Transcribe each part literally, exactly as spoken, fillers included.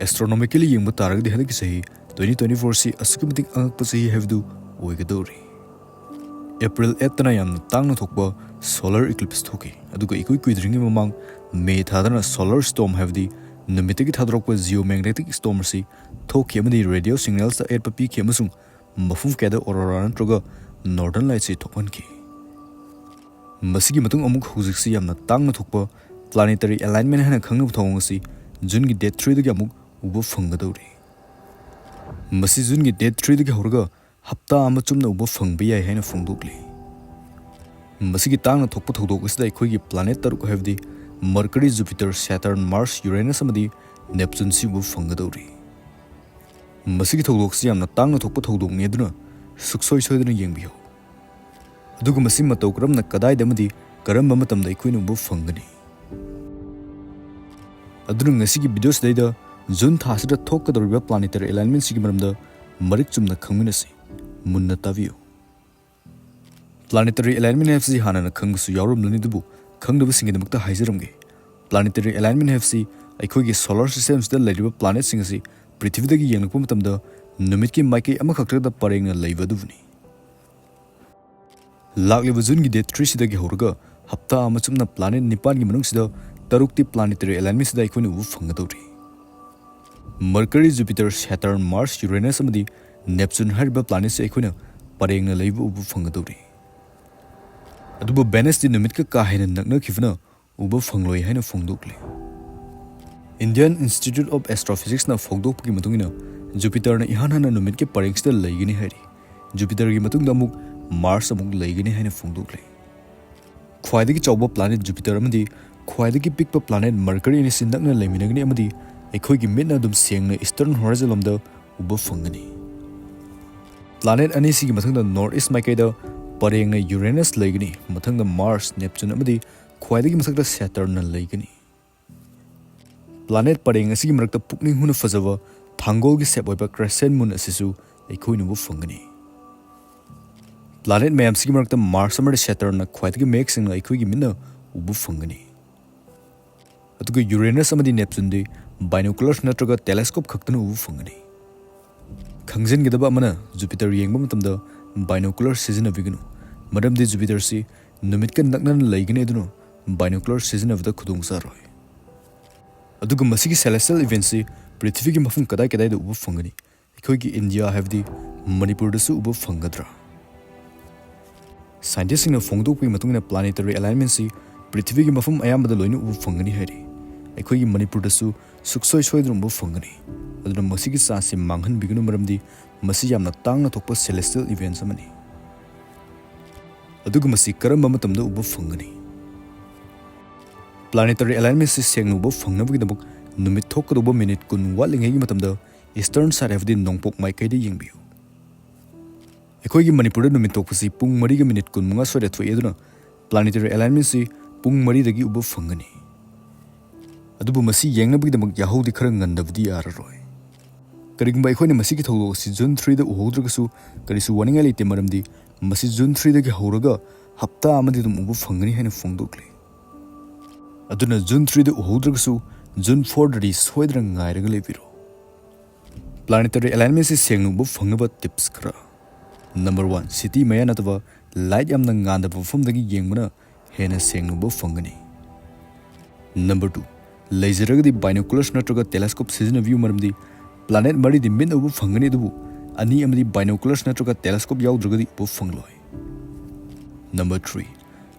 ꯑꯦꯁꯇ꯭ꯔꯣꯅꯣꯃꯤꯀꯦꯂꯤ ꯌꯦꯡꯕ ꯇꯥꯔꯒꯗꯤ ꯍꯟꯗꯛꯀꯤ ꯆꯍꯤ ꯇ꯭ꯋꯦꯟꯇꯤ ꯇ꯭ꯋꯦꯟꯇꯤ ꯐꯣꯔꯁꯤ ꯑꯁꯨꯛꯀꯤ ꯃꯇꯤꯛ ꯑꯉꯛꯄ ꯆꯍꯤ ꯍꯥꯏꯕꯗꯨ ꯑꯣꯏꯒꯗꯧꯔꯤ꯫ ꯑꯦꯄ꯭ꯔꯤꯜ ꯑꯩꯠꯇꯅ ꯌꯥꯝꯅ ꯇꯥꯡꯅ ꯊꯣꯛꯄ solar eclipse ꯊꯣꯛꯈꯤ꯫ ꯑꯗꯨꯒ ꯏꯀꯨꯏ ꯀꯨꯏꯗ꯭ꯔꯤꯉꯩ ꯃꯃꯥꯡ ꯃꯦ ꯊꯥꯗꯅ solar storm ꯍꯥꯏꯕꯗꯤ ꯅꯨꯃꯤꯠꯇꯒꯤ ꯊꯥꯗꯣꯔꯛꯄ geomagnetic storm ꯑꯁꯤ ꯊꯣꯛꯈꯤ ꯑꯃꯗꯤ ꯔꯦꯗꯤꯑꯣ ꯁꯤꯒꯅꯦꯜꯁꯇ ꯑꯌꯦꯠꯄ ꯄꯤꯈꯤ ꯑꯃꯁꯨꯡ ꯃꯐꯝ ꯀꯌꯥꯗ ꯑꯣꯔꯣꯔꯥ ꯅꯠꯇ꯭ꯔꯒ ꯅꯣꯔꯗꯔꯟ ꯂꯥꯏꯠꯁꯤ ꯊꯣꯛꯍꯟꯈꯤ꯫ ꯃꯁꯤꯒꯤ ꯃꯇꯨꯡ ꯑꯃꯨꯛ ꯍꯧꯖꯤꯛꯁꯤ ꯌꯥꯝꯅ ꯇꯥꯡꯅ ꯊꯣꯛꯄ planetary alignment ꯍꯥꯏꯅ ꯈꯪꯅꯕ ꯊꯧꯑꯣꯡ ꯑꯁꯤ ꯖꯨꯟꯒꯤ ꯗꯦꯠ ꯊ꯭ꯔꯤꯗꯒꯤ ꯑꯃꯨꯛ ꯎꯕ ꯐꯪꯒꯗꯧꯔꯤ꯫ ꯃꯁꯤ ꯖꯨꯟꯒꯤ ꯗꯦꯠ ꯊ꯭ꯔꯤꯗꯒꯤ ꯍꯧꯔꯒ ꯍꯞꯇꯥ ꯑꯃ ꯆꯨꯝꯅ ꯎꯕ ꯐꯪꯕ ꯌꯥꯏ ꯍꯥꯏꯅ ꯐꯣꯡꯗꯣꯛꯂꯤ꯫ ꯃꯁꯤꯒꯤ ꯇꯥꯡꯅ ꯊꯣꯛꯄ ꯊꯧꯗꯣꯛ ꯑꯁꯤꯗ ꯑꯩꯈꯣꯏꯒꯤ planet ꯇꯔꯨꯛ ꯍꯥꯏꯕꯗꯤ Mercury, Jupiter, Saturn, Mars, Uranus ꯑꯃꯗꯤ Neptune ꯁꯤ ꯎꯕ ꯐꯪꯒꯗꯧꯔꯤ꯫ ꯃꯁꯤꯒꯤ ꯊꯧꯗꯣꯛꯁꯤ ꯌꯥꯝꯅ ꯇꯥꯡꯅ ꯊꯣꯛꯄ ꯊꯧꯗꯣꯛꯅꯤ, ꯑꯗꯨꯅ ꯁꯨꯛꯁꯣꯏ ꯁꯣꯏꯗꯅ ꯌꯦꯡꯕꯤꯌꯨ꯫ ꯑꯗꯨꯒ ꯃꯁꯤ ꯃꯇꯧ ꯀꯔꯝꯅ, ꯀꯗꯥꯏꯗ ꯑꯃꯗꯤ ꯀꯔꯝꯕ ꯃꯇꯝꯗ ꯑꯩꯈꯣꯏꯅ ꯎꯕ ꯐꯪꯒꯅꯤ? ꯑꯗꯨꯅ ꯉꯁꯤꯒꯤ ꯚꯤꯗꯤꯑꯣꯁꯤꯗꯩꯗ ꯖꯨꯟ ꯊꯥꯁꯤꯗ ꯊꯣꯛꯀꯗꯧꯔꯤꯕ planetary alignment ꯁꯤꯒꯤ ꯃꯔꯝꯗ ꯃꯔꯤꯛ ꯆꯨꯝꯅ ꯈꯪꯃꯤꯟꯅꯁꯤ꯫ ꯃꯨꯟꯅ ꯇꯥꯕꯤꯌꯨ꯫ Planetary alignment ꯍꯥꯏꯕꯁꯤ ꯍꯥꯟꯅꯅ ꯈꯪꯕꯁꯨ ꯌꯥꯎꯔꯝꯂꯅꯤ, ꯑꯗꯨꯕꯨ ꯈꯪꯗꯕꯁꯤꯡꯒꯤꯗꯃꯛꯇ ꯍꯥꯏꯖꯔꯝꯒꯦ꯫ Planetary alignment ꯍꯥꯏꯕꯁꯤ ꯑꯩꯈꯣꯏꯒꯤ solar system ꯁꯤꯗ ꯂꯩꯔꯤꯕ planet ꯁꯤꯡ ꯑꯁꯤ ꯄ꯭ꯔꯤꯊꯤꯕꯤꯗꯒꯤ ꯌꯦꯡꯂꯛꯄ ꯃꯇꯝꯗ ꯅꯨꯃꯤꯠꯀꯤ ꯃꯥꯏꯀꯩ ꯑꯃꯈꯛꯇꯗ ꯄꯔꯦꯡꯅ ꯂꯩꯕ ꯑꯗꯨꯕꯨꯅꯤ꯫ ꯂꯥꯛꯂꯤꯕ ꯖꯨꯟꯒꯤ ꯗꯦꯠ ꯊ꯭ꯔꯤꯁꯤꯗꯒꯤ ꯍꯧꯔꯒ ꯍꯞꯇꯥ ꯑꯃ ꯆꯨꯞꯅ planet ꯅꯤꯄꯥꯟꯒꯤ ꯃꯅꯨꯡꯁꯤꯗ ꯇꯔꯨꯛꯇꯤ planetary alignment ꯁꯤꯗ ꯑꯩꯈꯣꯏꯅ ꯎꯕ ꯐꯪꯒꯗꯧꯔꯤ꯫ Mercury, Jupiter, Saturn, Mars, Uranus ꯑꯃꯗꯤ Neptune ꯍꯥꯏꯔꯤꯕ planet ꯁꯤ ꯑꯩꯈꯣꯏꯅ ꯄꯔꯦꯡꯅ ꯂꯩꯕ ꯎꯕ ꯐꯪꯒꯗꯧꯔꯤ꯫ ꯑꯗꯨꯕꯨ Venus ꯇꯤ ꯅꯨꯃꯤꯠꯀ ꯀꯥ ꯍꯦꯟꯅ ꯅꯛꯅꯈꯤꯕꯅ ꯎꯕ ꯐꯪꯂꯣꯏ ꯍꯥꯏꯅ ꯐꯣꯡꯗꯣꯛꯂꯤ꯫ Indian Institute of Astrophysics ꯅ ꯐꯣꯡꯗꯣꯛꯄꯒꯤ ꯃꯇꯨꯡ ꯏꯟꯅ, Jupiter ꯅ ꯏꯍꯥꯟ ꯍꯥꯟꯅ ꯅꯨꯃꯤꯠꯀꯤ ꯄꯔꯦꯡꯁꯤꯗ ꯂꯩꯒꯅꯤ ꯍꯥꯏꯔꯤ꯫ Jupiter ꯒꯤ ꯃꯇꯨꯡꯗ ꯑꯃꯨꯛ Mars ꯑꯃꯨꯛ ꯂꯩꯒꯅꯤ ꯍꯥꯏꯅ ꯐꯣꯡꯗꯣꯛꯂꯤ꯫ ꯈ꯭ꯋꯥꯏꯗꯒꯤ ꯆꯥꯎꯕ planet Jupiter ꯑꯃꯗꯤ ꯈ꯭ꯋꯥꯏꯗꯒꯤ ꯄꯤꯛꯄ planet Mercury ꯑꯅꯤꯁꯤ ꯅꯛꯅ ꯂꯩꯃꯤꯟꯅꯒꯅꯤ ꯑꯃꯗꯤ ꯑꯩꯈꯣꯏꯒꯤ ꯃꯤꯠꯅ ꯑꯗꯨꯝ ꯁꯦꯡꯅ eastern horizon ꯂꯣꯝꯗ ꯎꯕ ꯐꯪꯒꯅꯤ꯫ Planet ꯑꯅꯤꯁꯤꯒꯤ ꯃꯊꯪꯗ north east ꯃꯥꯏꯀꯩꯗ ꯄꯔꯦꯡꯅ Uranus ꯂꯩꯒꯅꯤ, ꯃꯊꯪꯗ Mars, Neptune ꯑꯃꯗꯤ ꯈ꯭ꯋꯥꯏꯗꯒꯤ ꯃꯊꯛꯇ Saturn ꯅ ꯂꯩꯒꯅꯤ꯫ Planet ꯄꯔꯦꯡ ꯑꯁꯤꯒꯤ ꯃꯔꯛꯇ ꯄꯨꯛꯅꯤꯡ ꯍꯨꯅ ꯐꯖꯕ ꯊꯥꯡꯒꯣꯜꯒꯤ shape ꯑꯣꯏꯕ crescent moon ꯑꯁꯤꯁꯨ ꯑꯩꯈꯣꯏꯅ ꯎꯕ ꯐꯪꯒꯅꯤ꯫ Planet ꯃꯌꯥꯝꯁꯤꯒꯤ ꯃꯔꯛꯇ Mars ꯑꯃꯗꯤ Saturn ꯅ ꯈ꯭ꯋꯥꯏꯗꯒꯤ ꯃꯌꯦꯛ ꯁꯦꯡꯅ ꯑꯩꯈꯣꯏꯒꯤ ꯃꯤꯠꯅ ꯎꯕ ꯐꯪꯒꯅꯤ꯫ ꯑꯗꯨꯒ Uranus ꯑꯃꯗꯤ Neptune ꯗꯤ binoculars ꯅꯠꯇ꯭ꯔꯒ telescope ꯈꯛꯇꯅ ꯎꯕ ꯐꯪꯒꯅꯤ꯫ ꯈꯪꯖꯤꯟꯒꯗꯕ ꯑꯃꯅ, Jupiter ꯌꯦꯡꯕ ꯃꯇꯝꯗ binocular ꯁꯤꯖꯤꯟꯅꯕꯤꯒꯅꯨ, ꯃꯔꯝꯗꯤ Jupiterꯁꯤ ꯅꯨꯃꯤꯠꯀ ꯅꯛꯅꯅ ꯂꯩꯒꯅꯤ, ꯑꯗꯨꯅ binocular ꯁꯤꯖꯤꯟꯅꯕꯗ ꯈꯨꯗꯣꯡ ꯆꯥꯔꯣꯏ꯫ ꯑꯗꯨꯒ ꯃꯁꯤꯒꯤ celestial eventꯁꯤ ꯄ꯭ꯔꯤꯊꯤꯕꯤꯒꯤ ꯃꯐꯝ ꯀꯗꯥꯏ ꯀꯗꯥꯏꯗ ꯎꯕ ꯐꯪꯒꯅꯤ? ꯑꯩꯈꯣꯏꯒꯤ ꯏꯟꯗꯤꯌꯥ, ꯍꯥꯏꯕꯗꯤ ꯃꯅꯤꯄꯨꯔꯗꯁꯨ ꯎꯕ ꯐꯪꯒꯗ꯭ꯔꯥ? Scientistꯁꯤꯡꯅ ꯐꯣꯡꯗꯣꯛꯄꯒꯤ ꯃꯇꯨꯡ ꯏꯟꯅ, planetary alignmentꯁꯤ ꯄ꯭ꯔꯤꯊꯤꯕꯤꯒꯤ ꯃꯐꯝ ꯑꯌꯥꯝꯕꯗ ꯂꯣꯏꯅ ꯎꯕ ꯐꯪꯒꯅꯤ ꯍꯥꯏꯔꯤ꯫ ꯑꯩꯈꯣꯏꯒꯤ ꯃꯅꯤꯄꯨꯔꯗꯁꯨ ꯁꯨꯛꯁꯣꯏ ꯁꯣꯏꯗꯅ ꯎꯕ ꯐꯪꯒꯅꯤ꯫ ꯑꯗꯨꯅ ꯃꯁꯤꯒꯤ chanceꯁꯤ ꯃꯥꯡꯍꯟꯕꯤꯒꯅꯨ, ꯃꯔꯝꯗꯤ ꯃꯁꯤ ꯌꯥꯝꯅ ꯇꯥꯡꯅ ꯊꯣꯛꯄ celestial events ꯑꯃꯅꯤ꯫ ꯑꯗꯨꯒ ꯃꯁꯤ ꯀꯔꯝꯕ ꯃꯇꯝꯗ ꯎꯕ ꯐꯪꯒꯅꯤ? Planetary alignmentꯁꯤ ꯁꯦꯡꯅ ꯎꯕ ꯐꯪꯅꯕꯒꯤꯗꯃꯛ, ꯅꯨꯃꯤꯠ ꯊꯣꯛꯀꯗꯧꯕ minute ꯀꯨꯟ ꯋꯥꯠꯂꯤꯉꯩꯒꯤ ꯃꯇꯝꯗ eastern side, ꯍꯥꯏꯕꯗꯤ ꯅꯣꯡꯄꯣꯛ ꯃꯥꯏꯀꯩꯗ ꯌꯦꯡꯕꯤꯌꯨ꯫ ꯑꯩꯈꯣꯏꯒꯤ ꯃꯅꯤꯄꯨꯔꯗ ꯅꯨꯃꯤꯠ ꯊꯣꯛꯄꯁꯤ ꯄꯨꯡ ꯃꯔꯤꯒ minute ꯀꯨꯟꯃꯉꯥ ꯁ꯭ꯋꯥꯏꯗ ꯊꯣꯛꯏ, ꯑꯗꯨꯅ planetary alignmentꯁꯤ ꯄꯨꯡ ꯃꯔꯤꯗꯒꯤ ꯎꯕ ꯐꯪꯒꯅꯤ꯫ ꯑꯗꯨꯕꯨ ꯃꯁꯤ ꯌꯦꯡꯅꯕꯒꯤꯗꯃꯛ ꯌꯥꯍꯧꯗꯤ ꯈꯔ ꯉꯟꯗꯕꯗꯤ ꯌꯥꯔꯔꯣꯏ꯫ ꯀꯔꯤꯒꯨꯝꯕ ꯑꯩꯈꯣꯏꯅ ꯃꯁꯤꯒꯤ ꯊꯧꯗꯣꯛ ꯑꯁꯤ June threeꯗ ꯎꯍꯧꯗ꯭ꯔꯒꯁꯨ, ꯀꯔꯤꯁꯨ ꯋꯥꯅꯤꯡꯉꯥꯏ ꯂꯩꯇꯦ, ꯃꯔꯝꯗꯤ ꯃꯁꯤ June threeꯗꯒꯤ ꯍꯧꯔꯒ ꯍꯞꯇꯥ ꯑꯃꯗꯤ ꯑꯗꯨꯝ ꯎꯕ ꯐꯪꯒꯅꯤ ꯍꯥꯏꯅ ꯐꯣꯡꯗꯣꯛꯂꯤ꯫ ꯑꯗꯨꯅ June threeꯗ ꯎꯍꯧꯗ꯭ꯔꯒꯁꯨ, June fourꯗꯗꯤ ꯁꯣꯏꯗꯅ ꯉꯥꯏꯔꯒ ꯂꯩꯕꯤꯔꯣ꯫ Planetary alignmentꯁꯤ ꯁꯦꯡꯅ ꯎꯕ ꯐꯪꯅꯕ tips ꯈꯔ꯫ Number one, city ꯃꯌꯥ ꯅꯠꯇꯕ light ꯌꯥꯝꯅ ꯉꯥꯟꯗꯕ ꯃꯐꯝꯗꯒꯤ ꯌꯦꯡꯕꯅ ꯍꯦꯟꯅ ꯁꯦꯡꯅ ꯎꯕ ꯐꯪꯒꯅꯤ꯫ Number two, ꯂꯩꯖꯔꯒꯗꯤ binoculars ꯅꯠꯇ꯭ꯔꯒ telescope ꯁꯤꯖꯤꯟꯅꯕꯤꯌꯨ, ꯃꯔꯝꯗꯤ planet ꯃꯔꯤꯗꯤ ꯃꯤꯠꯅ ꯎꯕ ꯐꯪꯒꯅꯤ, ꯑꯗꯨꯕꯨ ꯑꯅꯤ ꯑꯃꯗꯤ binoculars ꯅꯠꯇ꯭ꯔꯒ telescope ꯌꯥꯎꯗ꯭ꯔꯒꯗꯤ ꯎꯕ ꯐꯪꯂꯣꯏ꯫ Number three,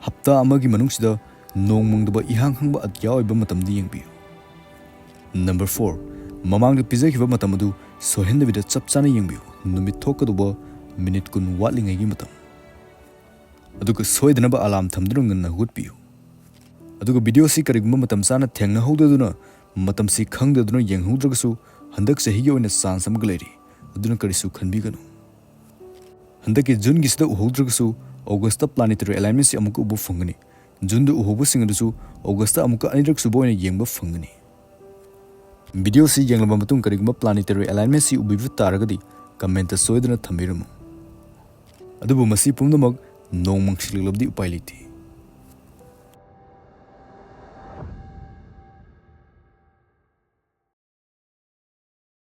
ꯍꯞꯇꯥ ꯑꯃꯒꯤ ꯃꯅꯨꯡꯁꯤꯗ ꯅꯣꯡ ꯃꯪꯗꯕ ꯏꯍꯥꯡ ꯍꯥꯡꯕ ꯑꯇꯤꯌꯥ ꯑꯣꯏꯕ ꯃꯇꯝꯗ ꯌꯦꯡꯕꯤꯌꯨ꯫ Number four, ꯃꯃꯥꯡꯗ ꯄꯤꯖꯈꯤꯕ ꯃꯇꯝ ꯑꯗꯨ ꯁꯣꯏꯍꯟꯗꯕꯤꯗ ꯆꯞ ꯆꯥꯅ ꯌꯦꯡꯕꯤꯌꯨ, ꯅꯨꯃꯤꯠ ꯊꯣꯛꯀꯗꯧꯕ minute ꯀꯨꯟ ꯋꯥꯠꯂꯤꯉꯩꯒꯤ ꯃꯇꯝ꯫ ꯑꯗꯨꯒ ꯁꯣꯏꯗꯅꯕ alarm ꯊꯝꯗꯨꯅ ꯉꯟꯅ ꯍꯧꯒꯠꯄꯤꯌꯨ꯫ ꯑꯗꯨꯒ video ꯑꯁꯤ ꯀꯔꯤꯒꯨꯝꯕ ꯃꯇꯝ ꯆꯥꯅ ꯊꯦꯡꯅꯍꯧꯗꯗꯨꯅ, ꯃꯇꯝꯁꯤ ꯈꯪꯗꯗꯨꯅ ꯌꯦꯡꯍꯧꯗ꯭ꯔꯒꯁꯨ, ꯍꯟꯗꯛ ꯆꯍꯤꯒꯤ ꯑꯣꯏꯅ chance ꯑꯃꯒ ꯂꯩꯔꯤ, ꯑꯗꯨꯅ ꯀꯔꯤꯁꯨ ꯈꯟꯕꯤꯒꯅꯨ꯫ ꯍꯟꯗꯛꯀꯤ Juneꯒꯤꯁꯤꯗ ꯎꯍꯧꯗ꯭ꯔꯒꯁꯨ, Augustꯇ planetary alignmentꯁꯤ ꯑꯃꯨꯛꯀ ꯎꯕ ꯐꯪꯒꯅꯤ꯫ Juneꯗ ꯎꯍꯧꯕꯁꯤꯡ ꯑꯗꯨꯁꯨ Augustꯇ ꯑꯃꯨꯛꯀ ꯑꯅꯤꯔꯛ ꯁꯨꯕ ꯑꯣꯏꯅ ꯌꯦꯡꯕ ꯐꯪꯒꯅꯤ꯫ Video ꯑꯁꯤ ꯌꯦꯡꯂꯕ ꯃꯇꯨꯡ ꯀꯔꯤꯒꯨꯝꯕ planetary alignmentꯁꯤ ꯎꯕꯤꯕ ꯇꯥꯔꯒꯗꯤ, commentꯇ ꯁꯣꯏꯗꯅ ꯊꯝꯕꯤꯔꯝꯃꯨ꯫ ꯑꯗꯨꯕꯨ ꯃꯁꯤ ꯄꯨꯝꯅꯃꯛ ꯅꯣꯡ ꯃꯪꯁꯤꯜꯂꯛꯂꯕꯗꯤ ꯎꯄꯥꯏ ꯂꯩꯇꯦ꯫